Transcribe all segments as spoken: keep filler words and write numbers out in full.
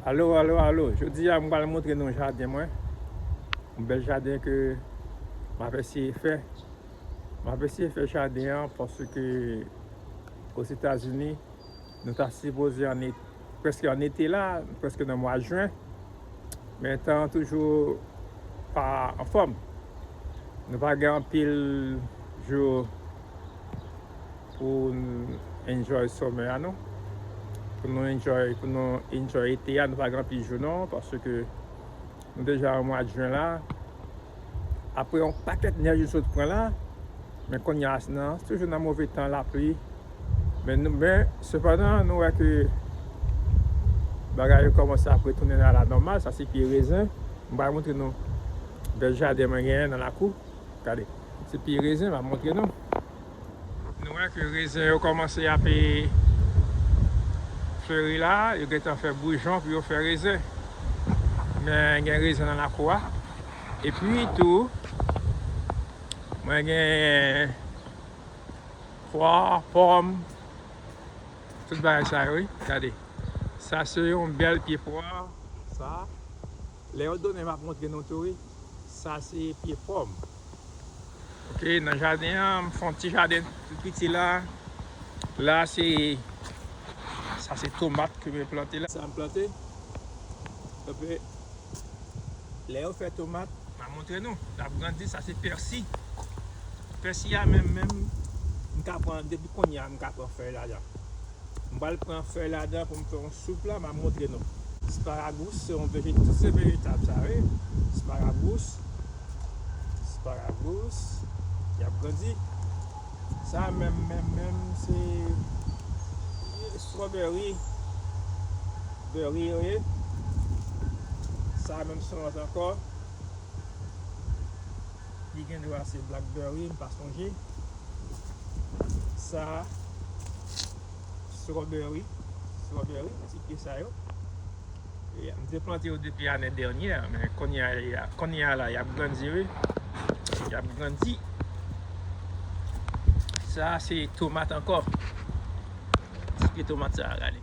Alo, alo, alo. Jodi a, m pral montre nou jaden mwen. Yon bèl jaden ke m ap eseye fè. M ap eseye fè jaden an paske Ozetazini, nou ta sipoze an et-, prèske an ete la, prèske nan mwa jen. Men tan an toujou pa anfòm. Nou pa gen anpil jou pou n enjoy summer a, non. Pou nou enjoy, pou nou enjoy ete a, nou pa gen anpil jou, non, paske nou deja nan mwa jen la. Apre yon pakèt nèj nou sot pran la, men kounye a, nan, toujou nan move tan, lapli. Men nou, men, sepandan, nou wè ke bagay yo kòmanse ap retounen a la nòmal. Sa se pye rezen. M pral montre nou bèl jaden mwen genyen nan lakou. Gade, se pye rezen, m ap montre nou. Nou wè ke rezen yo kòmanse ap, e, fleri la, yo gentan fè boujon pou yo fè rezen. Men gen rezen nan lakou a. Epi tou, mwen gen pwa, pòm, tout bagay sa yo, wi. Gade. Sa se yon bèl pye pwa, sa. Lè yo donnen, m ap montre nou tou, wi. Sa se pye pòm. Ok, nan jaden an, m fè yon ti jaden tou piti la. La, se, sa se tomat ke mwen plante la. Sa m plante. Epi, lè yo fè tomat, m a montre nou. L ap grandi, sa se pèsi. Pèsi a menm, menm, m ka pran, depi kounye a, m ka pran fèy ladan. M pral pran fèy ladan pou m fè yon soup la, m a montre nou. Asparagous, se yon veje-, tout se vejetab sa, wi. Asparagous. Asparagous. Y ap grandi. Sa menm, menm, menm, se strawberry. Berry yo ye. Sa menm se yon lòt ankò. Li gen dwa se blackberry, m pa sonje. Sa, strawberry. Strawberry, ti pye sa yo. E, m te plante yo depi ane dènyè, men kounye a, kounye a la, y ap grandi, wi. Y ap grandi. Sa, se tomat ankò. Ti pye tomat sa, gade.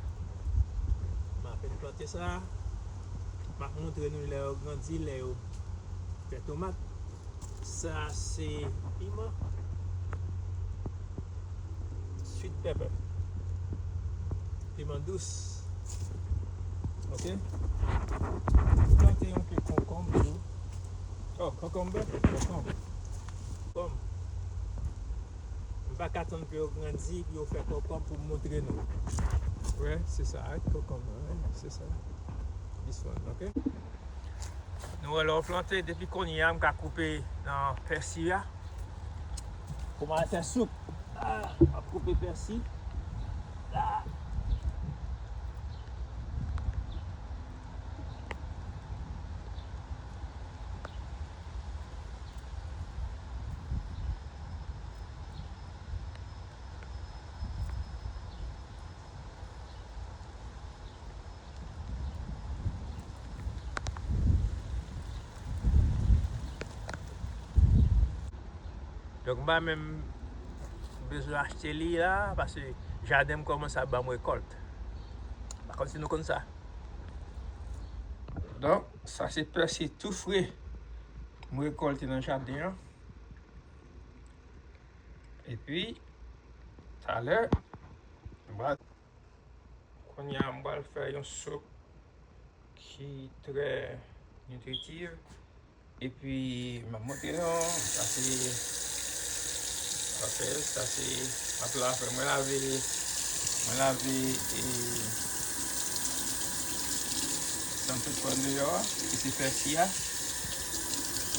M apenn plante sa. M ap montre nou lè yo grandi, lè yo fè tomat. Sa se piman. Sweet pepper. Piman dous. Ok. M plante yon pye konkonm tou. Oh, konkonm, konkonm. Konkonm. M pa ka tann pou yo grandi, pou yo fè konkonm pou m montre nou. Wè, se sa, wi, konkonm, wi, se sa. This one, ok? Nou wè lè w plante, depi kounye a, m ka koupe nan pèsi a. Pou m al fè soup. Ah, m ap koupe pèsi. Ah. Donk, m pa menm bezwen achte li la, paske jaden m kòmanse ap ban m rekòlt. Pa konn si nou konn sa. Donk, sa se pèsi tou fre m rekòlte nan jaden an. Epi, talè, m pral, kounye a, m pral fè yon soup ki trè nitritif. Epi, m ap montre nou, sa se, ok, sa se, m ap lave, mwen lave, mwen lave, e, sa m sot pran deyò a, ki se pèsi a.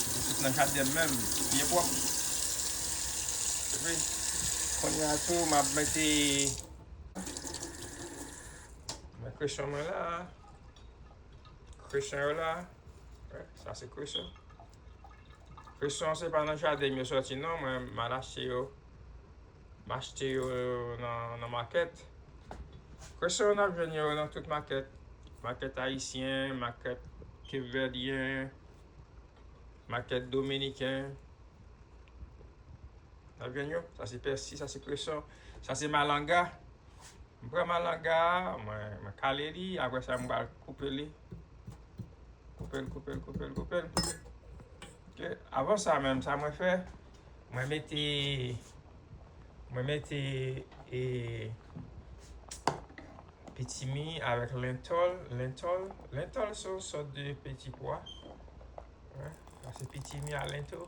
Li sot nan jaden m menm, byen pwòp. Epi, kounye a tou, m ap mete, men kreson mwen la. Kreson yo la. Wè, sa se kreson. Kreson se pa nan jaden m yo sòti non, mwen m al achte yo. M achte yo nan, nan makèt. Kreson yo n ap jwenn yo nan tout makèt. Makèt ayisyen, makèt kepvèdyen, makèt dominiken. N ap jwenn yo. Sa se pèsi, sa se kreson, sa se malanga. M pran malanga a, mwen, mwen kale li, apre sa, m pral koupe li. Koupe l, koupe l, koupe l, koupe l. Ok, avan sa menm, sa mwen fè, mwen mete, mwen mete e, pitimi avèk lentòl. Lentòl, lentòl se yon sòt de peti pwa. Wi, sa se pitimi a lento.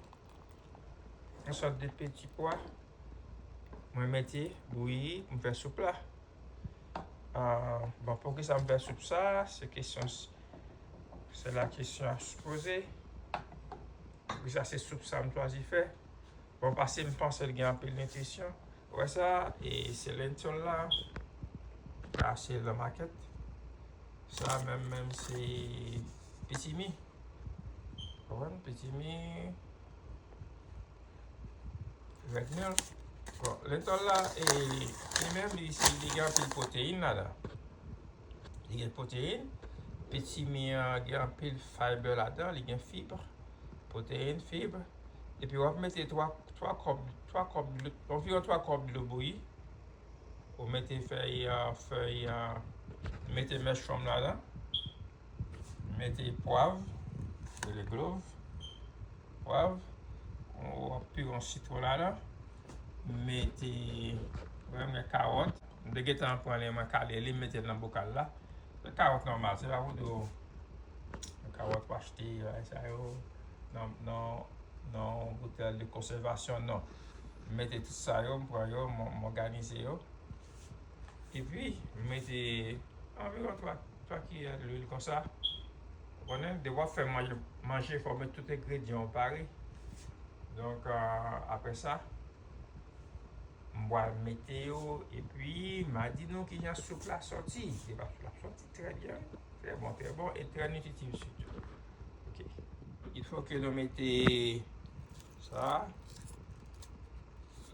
Yon sòt de peti pwa. Mwen mete bouyi pou m fè soup la. Ah, bon, poukisa m fè soup sa? Se kesyon, se la kesyon a se poze. Poukisa se soup sa m chwazi fè? Bon, paske m panse l gen anpil nitrisyon. Ou wè sa, e se lentòl la. Sa se nan makèt. Sa menm, menm se pitimi. Konprann? Pitimi. Red meal. Bon, lentòl la, e, li menm, li, si li gen anpil pwoteyin ladan. Li gen pwoteyin. Pitimi an gen anpil fiber ladan, li gen fib. Pwoteyin, fib. Epi w ap mete twa, twa kòp, twa kòp dlo, anviwon twa kòp dlo bouyi. Ou mete fèy, ah, fèy, ah, mete mèchonm ladan. Mete pwav, rele glov, pwav, w ap pire yon sitwon ladan. Mete, mwen, mwen kawòt. M te gentan pran li, mwen kale li, m mete l nan bokal la. Se kawòt nòmal, se pa pou di w kawòt w achte, bagay sa yo, nan, nan, nan yon boutèl de konsèvasyon, non. M mete tout sa yo, m pran yo, m, m òganize yo. Epi, m mete anviwon twa, twa kiyè lwil konsa. Ou konnen, depi w ap fè manje, manje, fò w met tout engredyan yo pare. Donk, ah, apre sa, m pral mete yo, epi m a di nou kijan soup la sòti. Depi soup la sòti trè byen, trè bon, trè bon, e trè nitritif sitou. Ok. Il faut que nou mete sa,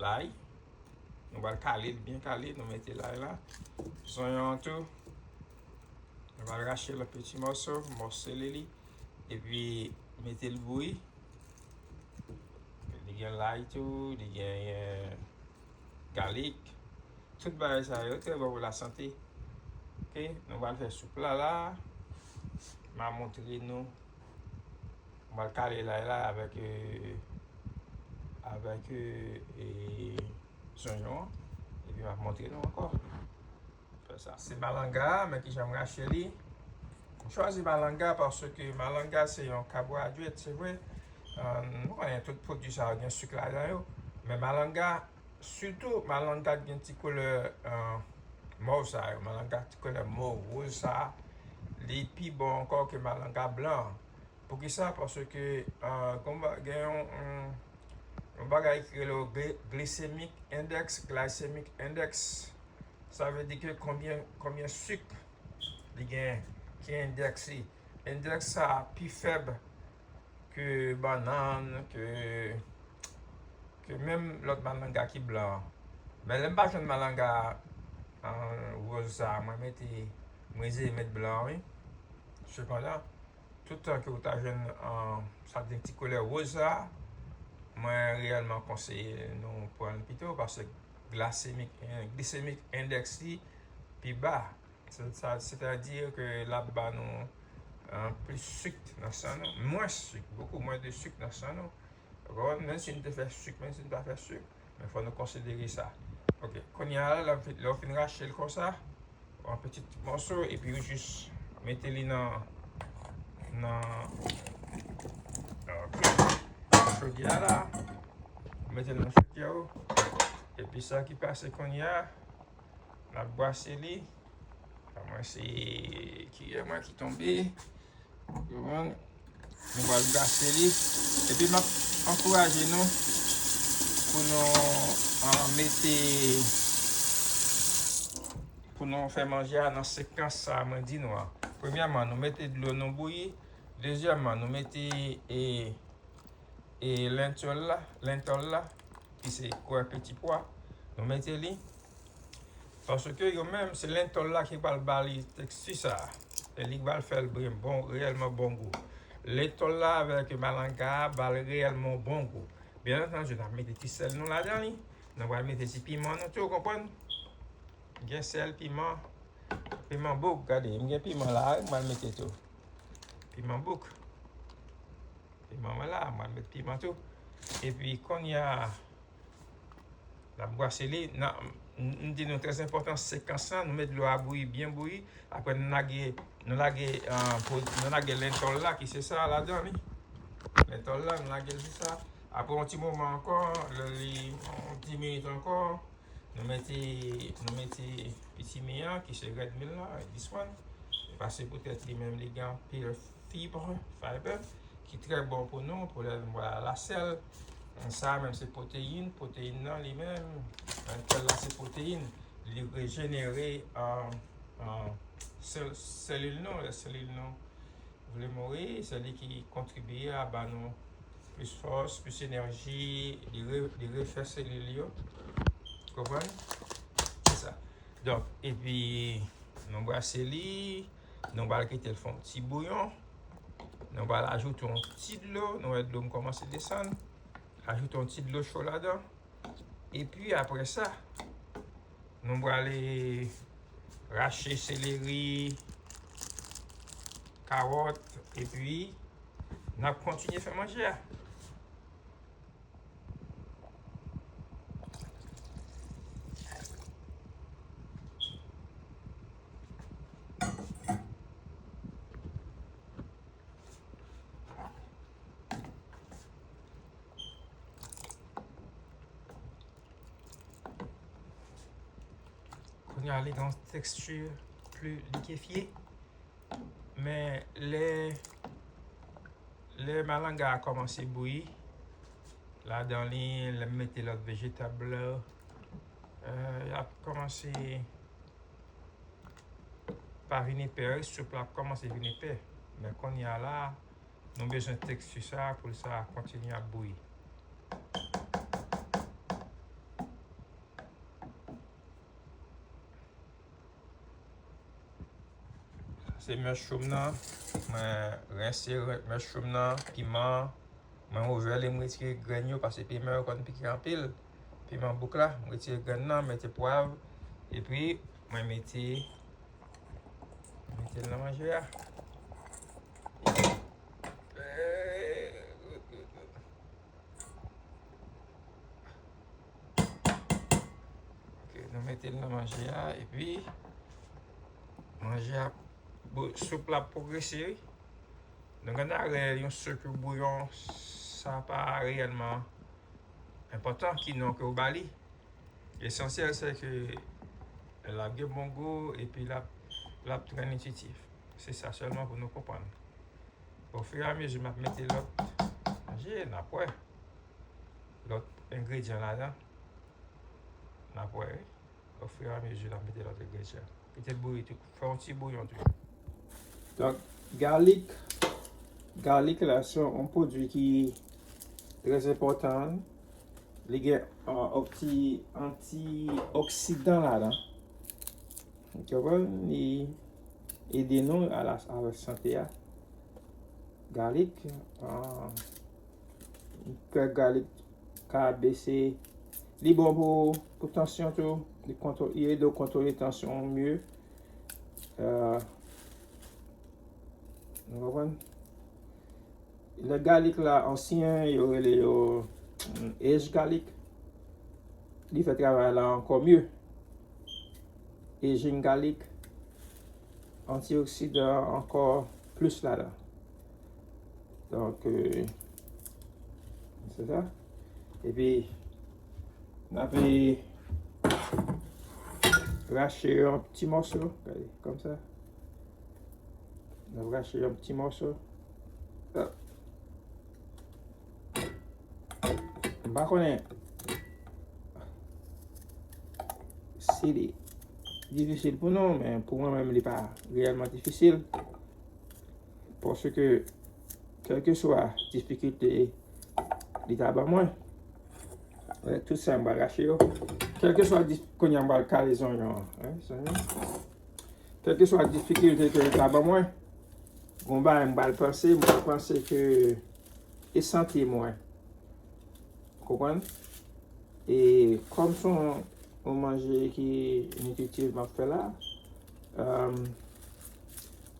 lay. Nou pral kale l byen kale, nou mete lay la. Zonyon an tou. Nou pral rache l an piti mòso, mòsele li. Epi mete l bouyi. Li gen lay tou, li gen, eh, galik. Tout bagay sa yo trè bon pou lasante. Ok, nou pral fè soup la la. M a montre nou. M pral kale lay la avèk, eh, avèk, eh, eh, zonyon an. Epi m ap montre nou ankò. Fè sa. Se malanga a, men kijan m rache li. M chwazi malanga paske malanga se yon kabwayèt, se vre. Ah, nou konnen tout pwodui sa yo gen sik ladan yo. Men malanga, sitou malanga ki gen ti koulè, ah, mòv sa yo, malanga ti koulè mòv, woz sa, li pi bon ankò ke malanga blan. Poukisa? Paske, ah, gen yon, yon bagay ki rele glycemic index, glycemic index. Sa vle di ke konbyen, konbyen sik li gen, ki endèks li. Endèks sa pi fèb ke bannann, ke, ke menm lòt malanga ki blan an. Men lè m pa jwenn malanga, ah, woz sa, mwen mete, mwen eseye met blan an, wi. Sepandan, toutan ke ou ta jwenn, ah, sa gen ti koulè woz sa, mwen reyèlman konseye nou pran l pito, paske glycemic, glycemic index li pi ba. Sètadi ke l ap ba nou, ah, plis sik nan san nou, mwens sik, bokou mwens de sik nan san nou. Ou konprann? Menm si n te fè sik, menm si n pa fè sik, men fò nou konsidere sa. Ok, kounye a la, lè w fin, lè w fin rache l konsa, an piti mòso, epi ou jis mete li nan, nan, ok, chodyè a la. Ou mete l nan chodyè ou. Epi sa ki pase kounye a, n ap bwase li. Mwen, se kiyè mwen ki tonbe. Ou konprann? Nou pral bwase li. Epi m ap ankouraje nou pou nou, ah, mete, pou nou fè manje a nan sekans sa mwen di nou an. Premyèman, nou mete dlo nou bouyi. Dezyèmman, nou mete, e, e lentòl la, lentòl la, ki se kwè peti pwa. Nou mete li. Paske yo menm, se lentòl la ki pral ba li teksti sa. E li pral fè l byen bon, reyèlman bon gou. Lentòl la avèk malanga a ba l reyèlman bon gou. Byen antandi, n ap mete ti sèl nou ladan li. Nou pral mete ti piman nou tou, konprann? Gen sèl, piman, piman bouk, gade, m gen piman la, m pral mete tou. Piman bouk. Piman mwen la, m pral met piman tou. Epi kounye a, n ap bwase li. Nan, m, m di nou trè enpòtan, sekans lan, nou met dlo a bouyi, byen bouyi. Apre nou lage, nou lage, ah, po-, nou lage lentòl la, ki se sa ladan li. Lentòl la, nou lage l se sa. Apre yon ti moman ankò, lè li, yon dis minit ankò, nou mete, nou mete pitimi an, ki se Red Mill la, dis one. Paske poutèt li menm, li gen anpil fib, fiber, ki trè bon pou nou, pou lè nou ba la sèl. Sa menm se pwoteyin, pwoteyin nan li menm, lentòl la se pwoteyin, li rejenere, ah, ah, sèl, selil nou, lè selil nou vle mouri, se li ki kontribye a ba nou plis fòs, plis enèji, li re-, li refè selil yo. Konprann? Se sa. Donk, epi nou brase li, nou pral kite l fè yon ti bouyon. Nou pral ajoute yon ti dlo, nou wè dlo m kòmanse desann. Ajoute yon ti dlo cho ladan. Epi apre sa, nou prale rache seleri, kawòt, epi n ap kontinye fè manje a. Kounye a, li gen yon teksti pli likefye. Men lè, lè malanga a kòmanse bouyi, ladan li, lè m mete lòt vejetab la, euh, y ap kòmanse pa vin epè, wi, soup la ap kòmanse vin epè. Men kounye a la, nou bezwen teksti sa pou l sa kontinye ap bouyi. Sa se mushroom nan. Mwen rense mushroom nan, piman. Mwen ouvè li, m retire grenn yo, paske piman yo konn pike anpil. Piman bouk la, m retire grenn nan, mete pwav, epi mwen mete, mete l nan manje a. Ok, nou mete l nan manje a, epi manje a, bo-, soup la ap pwogrese, wi. Nou gen dwa wè yon soup ou bouyon, sa pa reyèlman enpòtan ki non ke w ba li. Lesansyèl, se ke l ap gen bon gou, epi l ap, l ap trè nitwitif. Se sa sèlman pou nou konprann. Ofiramizi m ap mete lòt manje, n ap wè. Lòt engredyan ladan. N ap wè, wi. Ofiramizi n ap mete lòt engredyan. Kite l bouyi tou. Fè yon ti bouyon tou. Donk, galik. Galik la, se yon pwodui ki trè enpòtan. Li gen, euh, anti, antioksidan ladan. Ou konprann? Li ede nou a la, avèk sante a. Galik, euh, fè galik ka bese. Li bon pou, pou tansyon tou. Li kontwo-, li ede w kontwole tansyon w mye. Euh, nou konprann? Lè galik la ansyen, yo rele yo, mm, age galik. Li fè travay la ankò mye. Aging galik, antioksidan ankò plis ladan. Donk, euh, se sa. Epi, n ap rache yon ti mòso, gade, kòmsa. N ap rache yon ti mòso. M pa konnen si li difisil pou nou, men pou mwen menm, li pa reyèlman difisil. Paske, kèlkeswa difikilte li ta ban mwen, avèk tout sa, m pral rache yo. Kèlkeswa dif-, kounye a, m pral kale zonyon an, wi, zonyon. Kèlkeswa difikilte ke li ta ban mwen, gon bagay m pral panse, m pral panse ke e sante mwen. Konprann? E kòm se yon yon manje ki nitritif m ap fè la, um,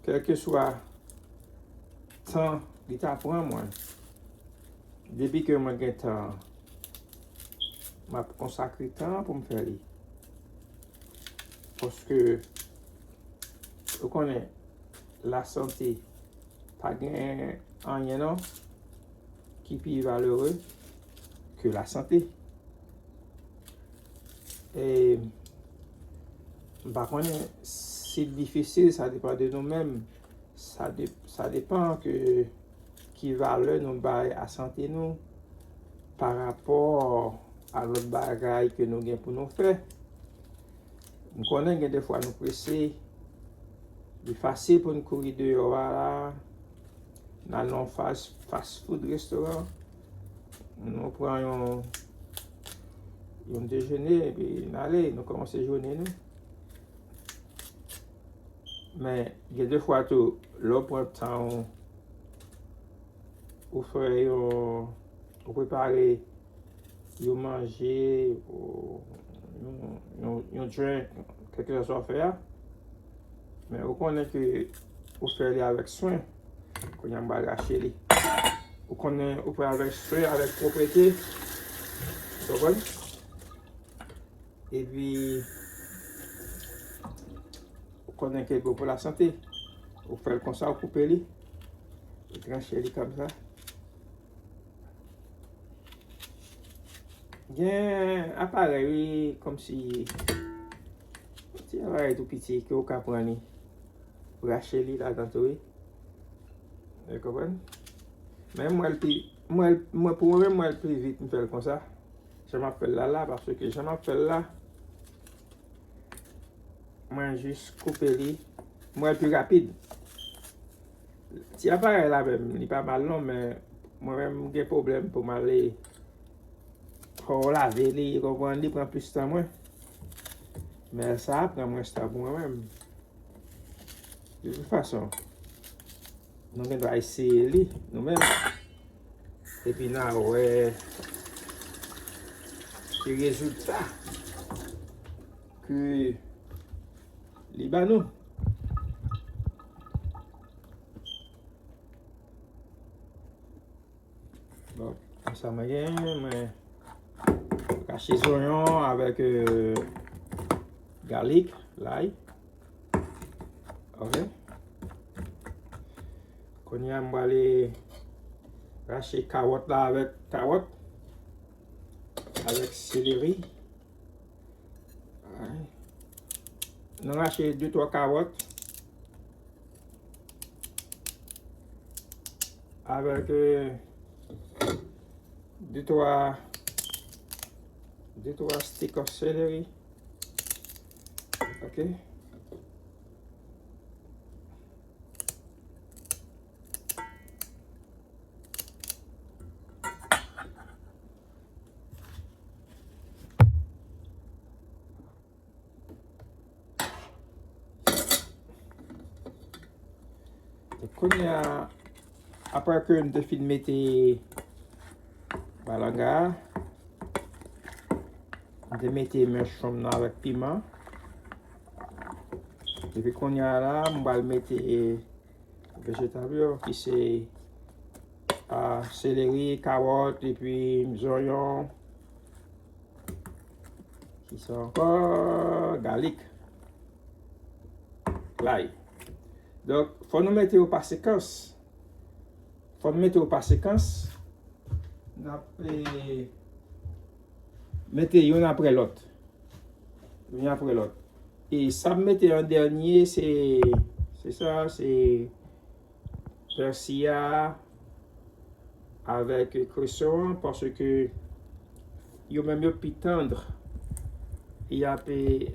kèlkeswa tan li ta pran mwen, depi ke mwen gen tan, m ap konsakre tan pou m fè li. Paske, ou konnen, lasante, pa gen anyen non ki pi valere ke lasante. E m pa konnen si l difisil, sa depann de nou menm. Sa de, sa depann ke ki valè nou bay a sante nou pa rapò a lòt bagay ke nou gen pou nou fè. M konnen gen de fwa nou prese, li fasil pou n kouri deyò a la, n al nan yon fast, fast food restoran, nou pran yon, yon dejene, epi n ale, nou kòmanse jounen nou. Men, gen de fwa tou, lè w pran tan w, ou fè yon, ou prepare yon manje, ou yon, yon, yon drink, kèlkeswa sa w fè a. Men ou konnen ke ou fè li avèk swen. Kounye a m pral rache li. Ou konnen ou fè avèk swen, avèk pwòpte. Ou konprann? Epi, ou konnen ke l bon pou lasante. Ou fè l konsa, ou koupe li. Ou tranche li kòmsa. Gen aparèy, wi, kòmsi, ti aparèy tou piti ke ou ka pran li, rache li ladan tou, wi. Ou konprann? Men mwen, l pi, mwen, mwen, pou mwen menm, mwen, l pi vit m fè l konsa. Jan m ap fè l la, la, paske jan m ap fè l la, mwen jis koupe li. Mwen, l pi rapid. Ti aparèy la menm, li pa mal non, men mwen menm m gen pwoblèm pou m ale fò w lave li, ou konprann, li pran plis tan mwen. Men sa a pran mwens tan pou mwen menm. De tout fason, nou gen dwa eseye li, nou menm. Epi n a wè ki rezilta ke li ba nou. Bon, konsa mwen gen, mwen rache zonyon avèk, euh, galik, lay. Ok. Kounye a, m prale rache kawòt la avèk kawòt, avèk seleri. Nou rache de twa kawòt avèk, euh, de twa, de twa stick of celery. Ok. Kounye a, apre ke m te fin mete balanga a, m te mete mèchonm nan avèk piman. Epi kounye a la, m pral mete vejetab yo, ki se, a, seleri, kawòt, epi zonyon. Ki sa ankò? Galik. Lay. Donk, fò nou mete yo pa sekans. Fò nou mete yo pa sekans. N ap, eh, mete youn apre lòt. Youn apre lòt. E sa m mete an dènye, se, se sa, se pèsi a avèk kreson an, paske yo menm yo pi tann, e y ap, eh,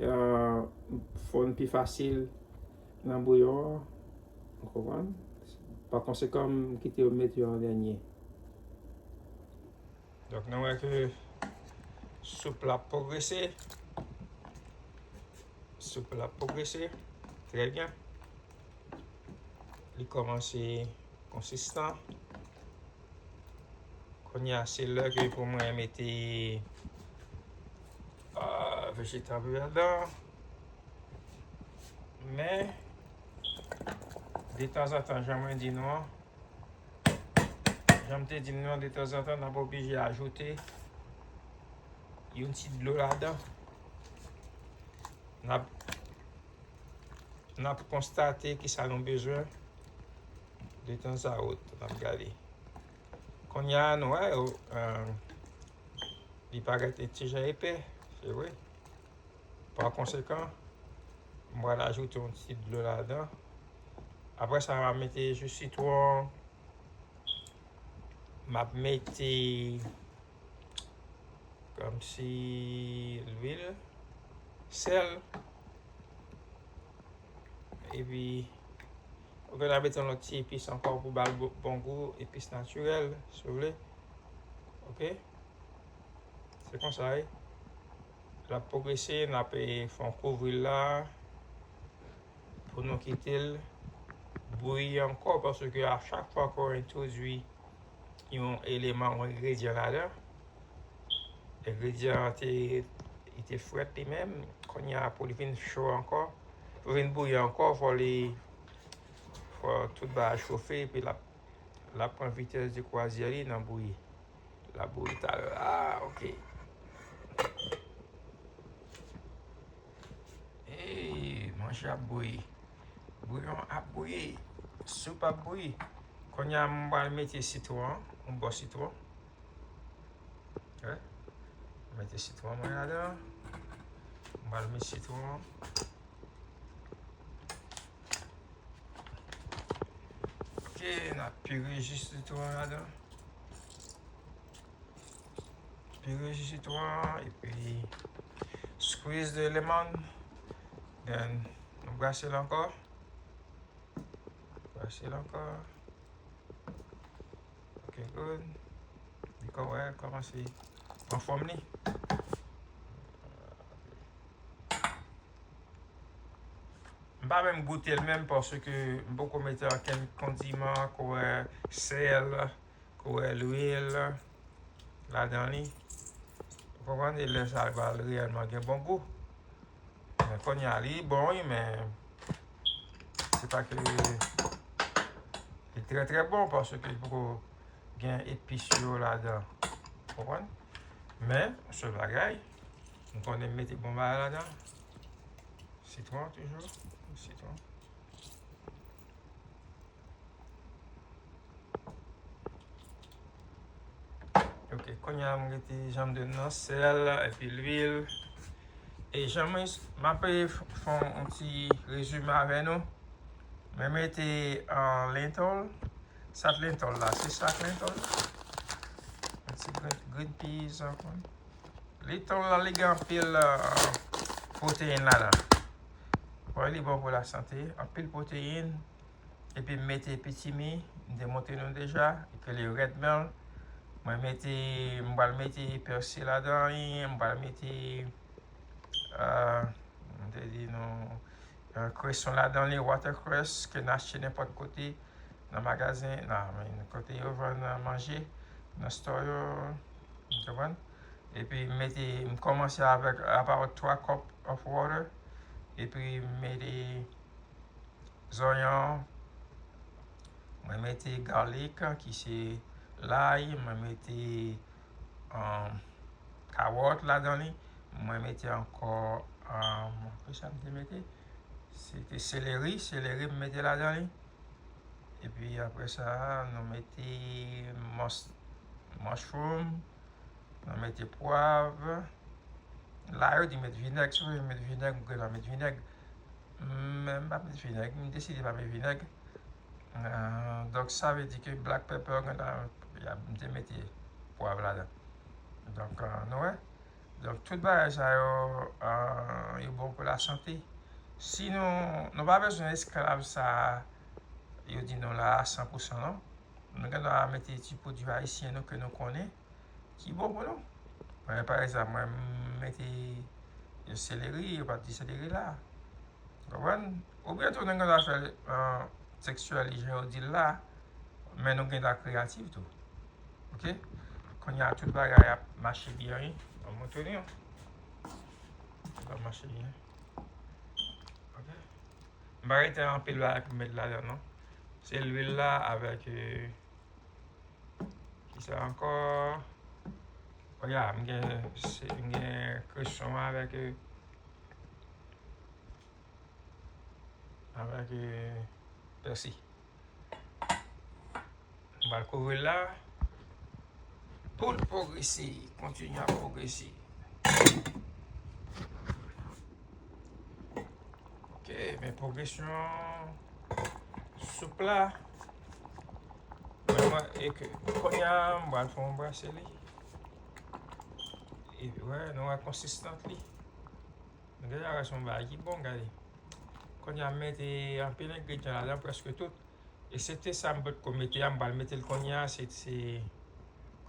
fonn pi fasil nan bouyon an. Ou konprann? Pa konsekan, m kite yo mete yo an dènye. Donk, nou wè ke soup la ap pwogrese. Soup la ap pwogrese. Trè byen. Li kòmanse konsistan. Kounye a, se lè ke pou mwen mete, a, Vejeta pou ladan. Men, detanzantan, jan mwen di nou an, jan m te di nou an, detanzantan, n ap oblije ajoute yon ti dlo ladan. N ap, n ap konstate kisa nou bezwen. Detanzawot, n ap gade. Kounye a, nou wè, euh, li parèt yon ti jan epè, se vre. Pa konsekan, m pral ajoute yon ti dlo ladan. Apre sa, m ap mete ji sitwon. M ap mete kòmsi lwil, sèl. Epi, ou gen dwa mete yon lòt ti epis ankò pou ba l bo-, bon gou, epis natirèl, si w vle. Oke? Se konsa, wi. L ap pwogrese, n ap, eh, fè yon kouvri l la pou nou kite l bouyi ankò, paske a chak fwa ke w entwodui yon eleman, yon engredyan ladan, engredyan an te, li te frèt li menm, kounye a pou li vin cho ankò, pou vin bouyi ankò, fò li, fò tout bagay chofe, epi l ap, l ap pran vitès de kwazyè li nan bouyi. L ap bouyi talè a, oke. Hey, manje ap bouyi. Bouyon ap bouyi. Soup ap bouyi. Kounye a, m pral mete sitwon an, yon bò sitwon. Wè. Mete sitwon mwen ladan. M pral met sitwon. Ok, n ap pire ji sitwon ladan. Pire ji sitwon, epi squeeze the lemon. Then, nou brase l ankò. Brase l ankò. Ok, good. Li kò-, wè, kòmanse anfòm li. M pa menm goute l menm paske m poko mete ankenn kondiman, kwè sèl, kwè lwil ladan li. Ou konprann? E lè sa a, l pral reyèlman gen bon gou. Men kounye a, li bon, wi, men se pa ke li trè, trè bon, paske li poko gen epis yo ladan. Ou konprann? Men, sèl bagay, m konnen m mete bon bagay ladan. Sitwon, toujou. Sitwon. Ok, kounye a, m rete janm de nan sèl epi lwil. E jan mwen, m ap fè yon ti rezime avè nou. Mwen mete, euh, lentil. Sa k lentil la, se sa k lentil la. Yon ti green, green peas ankò. Lentil la, li gen anpil, euh, pwoteyin ladan. Bon, li bon pou lasante, anpil pwoteyin. Epi m mete pitimi, m te montre nou deja, ke li red bell. Mwen mete, m pral mete pèsi ladan li, m pral mete, euh, m te di nou, euh, kreson ladan li, watercress, ke n achte nenpòt kote, nan magazen, nan, men kote yo vann manje, nan store yo, ou konprann? Epi m mete, m kòmanse avèk about twa cup of water, epi m mete zonyon, mwen mete garlic, ki se lay, mwen mete, um, kawòt ladan li, mwen mete ankò, um, ki sa m te mete? Se te seleri, seleri m mete ladan li. Epi apre sa, nou mete mus-, mushroom, nou mete pwav. La, yo di met vinèg, si w vle met vinèg, ou gen dwa met vinèg. Men m pa met vinèg, m deside pa met vinèg. Euh, donk, sa vle di ke black pepper, gen dwa, m te mete pwav ladan. Donk, euh, nou wè. Donk, tout bagay sa yo, euh, yo bon pou lasante. Si nou, nou pa bezwen esklav sa yo di nou la a san pou san, non. Nou gen dwa mete ti pwodui ayisyen nou ke nou konnen ki bon pou nou. Mwen, pa egzanp, mwen, m mete yon seleri, yo pa t di seleri la. Ou konprann? Oubyen tou, nou gen dwa fè, euh, tekstiyèl li jan yo di l la, men nou gen dwa kreyatif tou. Ok? Kounye a, tout bagay ap mache byen, wi. Mwen montre nou. Sa mache byen. Ok. M pa rete anpil bagay pou m met ladan non. Se lwil la avèk euh, kisa ankò? Oh ya, m gen se- m gen kreson avèk euh, avèk euh, pèsi. M pral kouvri l la pou l pwogrese, kontinye ap pwogrese. Ok, men pwogresyon soup la. Mwen, mwen, e ke kounye a, m pral fè yon brase li. E wè, nou wè konsistans li. Nou gentan wè se yon bagay ki bon, gade. Kounye a, m mete anpil engredyan ladan, prèske tout. Eksepte sa m potko mete a, m pral mete l kounye a, se, se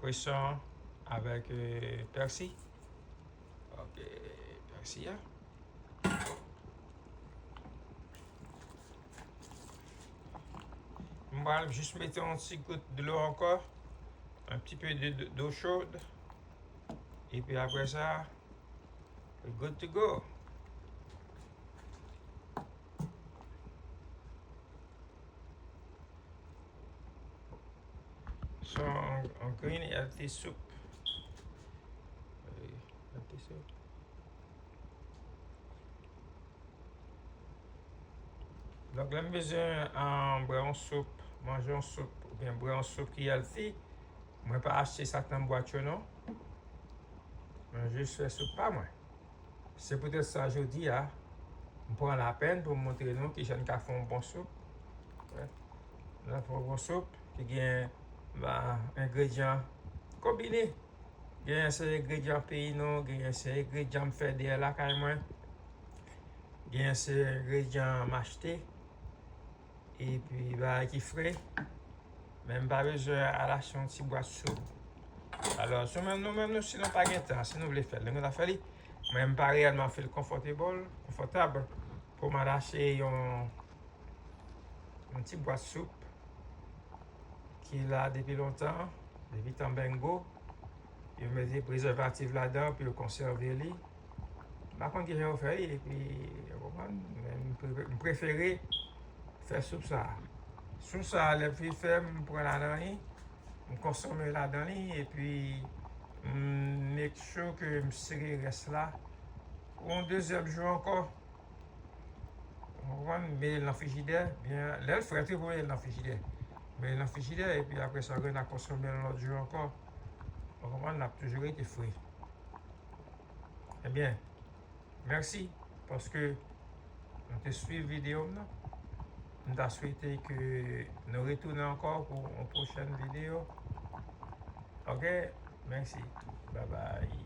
kreson avèk euh, pèsi. Ok, pèsi a. M pral jis mete yon ti gout dlo ankò, un petit peu de, de, d'eau chaude. Epi apre sa, we good to go. So, on, on green healthy soup. Healthy soup. Donk, lè m bezwen um, bwè yon soup, manje yon soup, oubyen bwè yon soup ki healthy, mwen pa achte sa k nan bwat yo non. Mwen jis fè soup pa mwen. Se poutèt sa jodi a, m pran lapèn pou m montre nou kijan n ka fè yon bon soup. Wè. Nou fè yon bon soup ki gen ba, engredyan konbine. Genyen se engredyan peyi nou, genyen se engredyan m fè dèyè lakay mwen. Genyen se engredyan m achte. Epi bagay ki fre. Men m pa bezwen al achte yon ti bwat soup. Alò, si nou menm, nou menm, nou, si nou pa gen tan, si nou vle fè l, nou gentan fè li. Mwen, m pa reyèlman feel konfòtebòl, konfòtab pou m al achte yon, yon ti bwat soup ki la depi lontan, depi tan bengo. Yo mete prezèvatif ladan pou yo konsève li. M pa konn kijan yo fè li, epi, w konprann, men m pre- m prefere fè soup sa. Soup sa, lè m fin fè, m pran ladan li, m konsome ladan li, epi m make sure ke m sere rès la pou yon dezyèm jou ankò. Ou konprann? M mete l nan frijidè, byen, lè l frèt, wi, pou mete l nan frijidè. Mete l nan frijidè, epi apre sa, ou gen dwa konsome l lòt jou ankò. Ou konprann? L ap toujou rete fre. Ebyen, mèsi paske nou te swiv videyo m nan. M ta swete ke nou retounen ankò pou yon pwochèn videyo. Ok? Mèsi. Babay.